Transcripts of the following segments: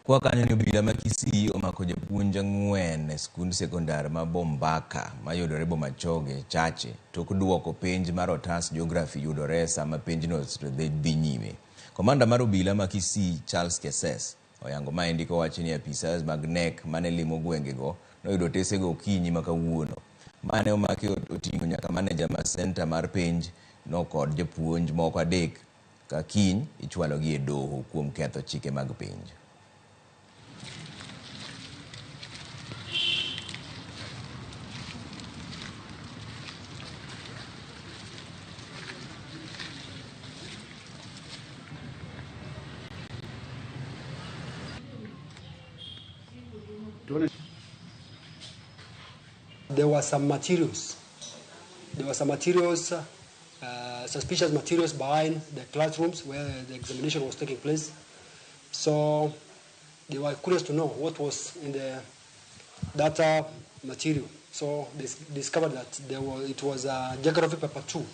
Kwa kanyo ni obila ma Kisii omako jopuonj 4 e skund sekondar ma Bombaka mayudore Bomachoge Chache tok duoko penj mar otas geography yudore sama penjno dhi nyime. Komanda mar obila ma Kisii Charles Keses oyango maendi kowacho ni apisas mag KNEC mane limo gwengego noyudo otesego okinyi ma kawuono. Mane omaki oting'o nyaka maneja mar senta mar penj no kod jopuonj moko 3 ka kiny ichwalogi e doho kuom ketho chike mag penj. There were some materials. There were some materials, suspicious materials behind the classrooms where the examination was taking place. So they were curious to know what was in the data material. So they discovered that it was a geography paper 2,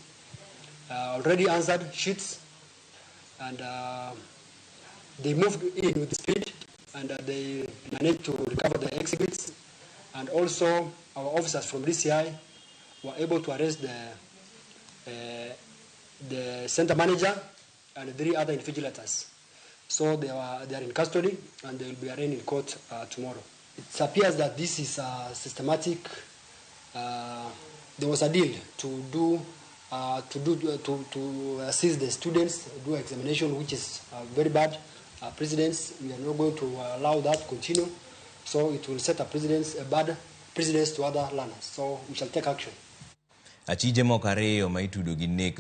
already answered sheets, and they moved in with speed, and they managed to recover the exhibits. And also our officers from DCI were able to arrest the center manager and 3 other invigilators. So they are in custody and they will be arraigned in court tomorrow. It appears that this is a systematic. There was a deal to assist the students do examination, which is very bad precedence. We are not going to allow that to continue. So it will set a bad precedence to other learners. So we shall take action. Achije moko 2 ma itudo gi nek